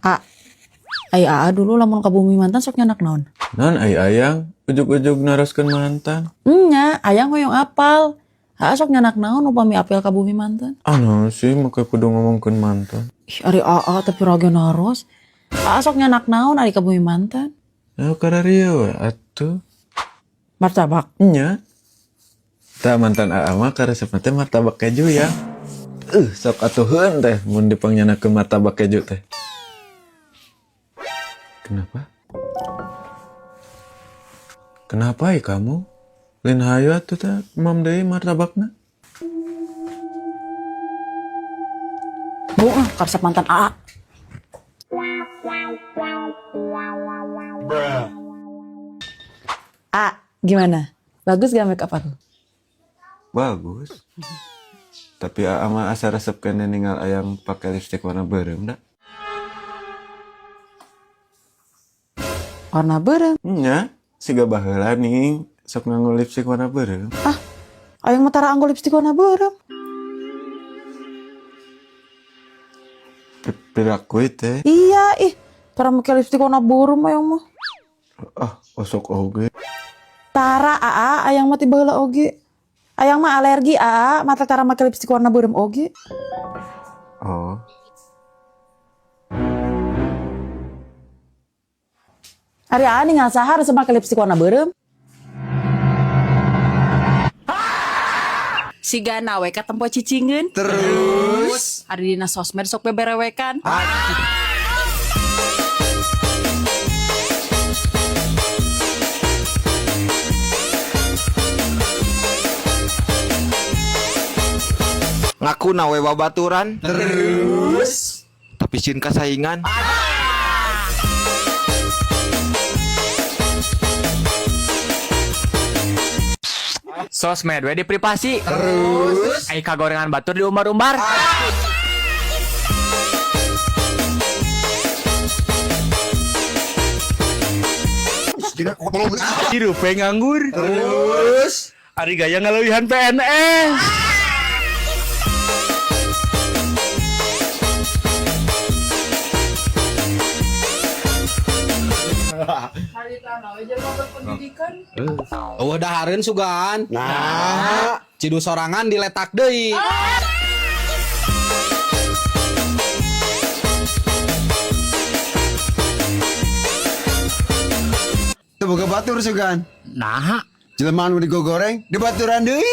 A, ai aa dulu lamun ka bumi mantan sok nyandak naon? Non ai ayang ujug-ujug naroskeun mantan. Nya, ayang hoyong apal. Aa sok nyandak naon upami apel ka bumi mantan? Ah naon sih make kudu ngomongkeun mantan. Ih, ari aa tapi rage naros. Aa sok nyandak naon ari ka bumi mantan? Ya kararieu we atuh. Martabak. Nya. Tah mantan aa mah karesepna teh martabak keju ya. Sok atuheun teh mun dipangnyandakeun martabak keju teh. Kenapa? Kenapa ya kamu? Lain hayu atuh teh mam deui martabakna. Bu, ah, karesep mantan aa. A, gimana? Bagus gak make up aku? Bagus. Tapi aa mah asa resep keneh ningal ayang pake lipstik warna beureum da. Warna beureum. Nya, siga baheula ning sok nganggo lipstik warna beureum. Ah, ayang mah tara anggo lipstik warna beureum. Piraku teh. Iya, ih, tara make lipstik warna beureum ayang mah. Ah, osok oge. Tara aa, ayang mah ti baheula oge. Ayang mah alergi aa, mata tara make lipstik warna beureum oge. Oh. Ari aa ningal saha resep make lipstik warna beureum? Sigana we katempo cicingeun. Terus Ari dina sosmed sok beberewekan. Ngaku nawe babaturan. Terus tapi sieun kasaingan. Sosmed we diprivasi. Terus ai kagorengan batur diumbar-umbar. Hirup we nganggur. Terus Ari gaya ngaleuwihan PNS. Eueuh dahareun sugan. Nah, Cidu sorangan diletak deui. Teu boga batur sugan. Nah, Jelema nu digogoreng dibaturan deui.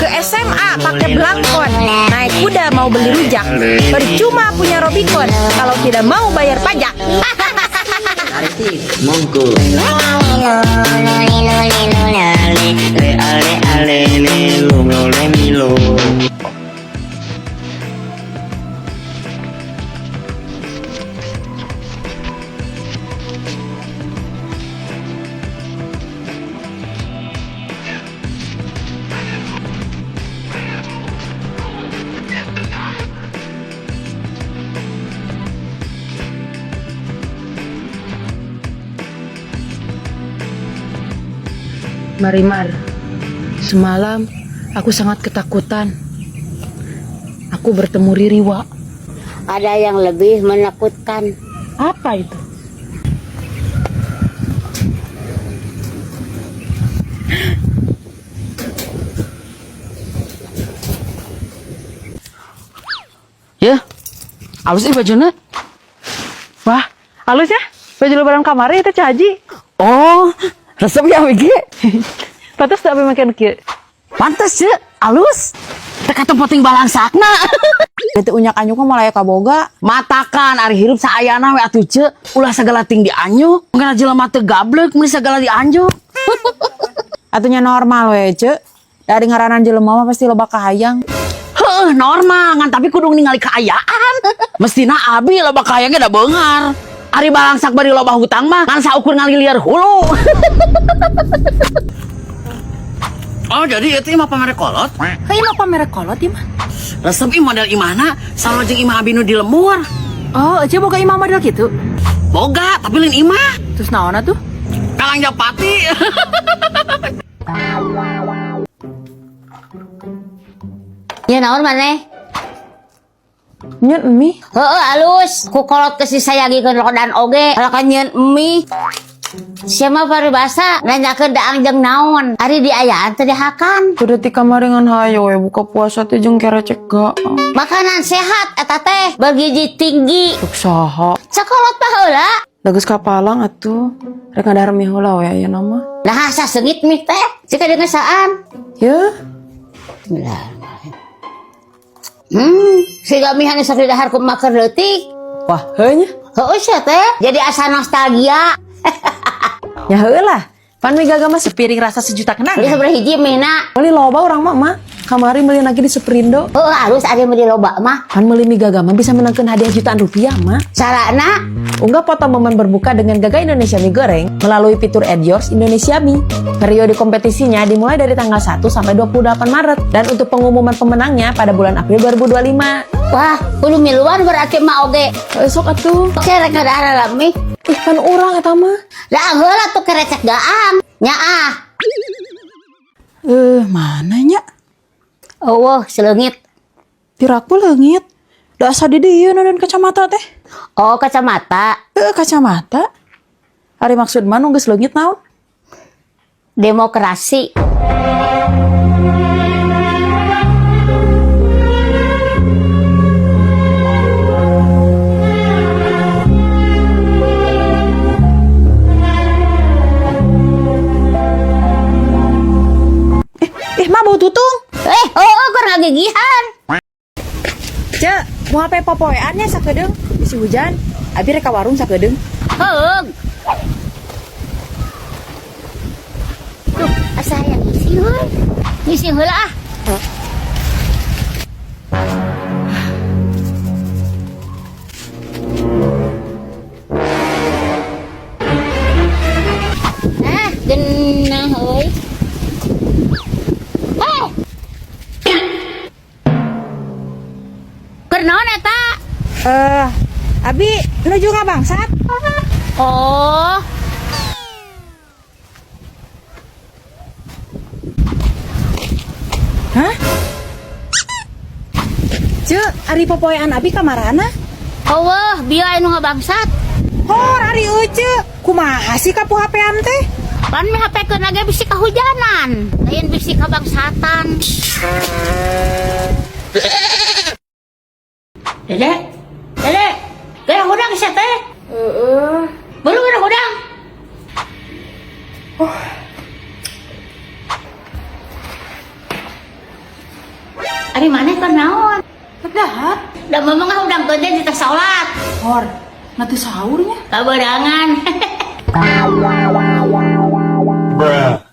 Ke SMA pakai belangkon, naik kuda mau beli rujak. Percuma punya Robicon kalau tidak mau bayar pajak. Marimar, semalam aku sangat ketakutan. Aku bertemu Ririwa. Ada yang lebih menakutkan. Apa itu? Ya, alus ih bajuna. Wah, halus ya? Baju lebaran kamari itu Caji. Oh, resep ya Wigi. Pantes tak make kieu. Pantes ya, alus. Teka tempoting balangsakna. Itu unyak anyuk mah malah aya kaboga. Matakan ari hirup saayana we atuh ce. Ulah sagala ting dianjuk. Mungkin jelema teu gablek meuni sagala dianjuk. Atunya normal we, ce. Dari ngaranan jelema mah pasti loba kahayang. Heuh, normal ngan tapi kudu ningali kaayaan. Mestina abi loba kahayangnya da beungar. Ari balangsak bari loba hutang mah ngan saukur ngaliliar hulu. Oh, jadi itu imah pamere kolot? Heuh, imah pamere kolot ieu mah. Resep ih model imahna sama jeung imah abi nu di lembur. Oh, ece boga imah model gitu. Boga, tapi lain imah. Terus naon atuh? Kalang Japati. Ya naon maneh? Nyeun mie. Heeh alus, ku kolot ke si sayagikeun rodan oge, kalau kan nyeun mie. Siapa paribasa nanyakeun daang jeung naon. Ari diayaan teh dihakan. Udah ti kamari ngan hayo we buka puasa teh jeung kerecek gaang. Makanan sehat eta teh bergizi tinggi. Cuk saha? Sakolot baheula. Da geus kapalang atuh. Rek ngadahar mie heula we ayeuna mah. Nah, saseungit mie teh. Jika dengesaan. Yeuh. Bismillahirrahmanirrahim. Siga mie anu sok didahar ku emak keur leutik. Wah, heuh nya. Heueuh sia teh, jadi asa nostalgia. Ya heueuh lah. Pan mie gaga mah sepiring rasa sejuta Beli kenangan. sabaraha hiji mie-na? Meuli loba urang mah, Mak. Kamari meuli lagi di Superindo. Heueuh alus ari meuli loba mah. Pan meuli mie gaga mah bisa menangkan hadiah jutaan rupiah, Mak. Carana? Unggah foto momen berbuka dengan Gaga Indonesia Mie Goreng melalui fitur Add Yours Indonesia Mie. Periode kompetisinya dimulai dari tanggal 1 sampai 28 Maret dan untuk pengumuman pemenangnya pada bulan April 2025. Wah, kudu miluan berarti emak oge. Sok atuh. Oke, rek ngadahar lah mie. Ih, pan urang eta mah. Lah heula tuh kerecek gaang. Nyaah. Mana nya? Eueuh, seleungit. Piraku leungit. Da asa di dieu nonton kacamata teh. Oh, kacamata. Kacamata. Ari maksud mah nu geus leungit naon? Demokrasi. Ih, mah bau tutung. Oh, keur ngagigihan. Cek, mau HP popoean nya sakedeung bisi hujan. Abi rek ka warung sakedeung. Heung. Duh, asa hayang ngisi heuy. Ngisi heula ah. Ah, genah euy. Hei. Keur naon eta? Abi nuju ngabangsat. Oh. Hah? Cek, ari popoean abi kamarana? Eueuh, bieu anu ngabangsat. Hor, ari euceu. Kumaha sih kapu HP-an teh? Pan mi HP keun ge bisi kahujanan, lain bisi kabangsatan. Dede, Dede, geura hudang sia teh. Heeh. Baru geura hudang. Ari maneh keur naon? Dahar. Da mama ngahudang teh di tas salat. Hor, nanti sahurnya. Kaberangan. Bruh.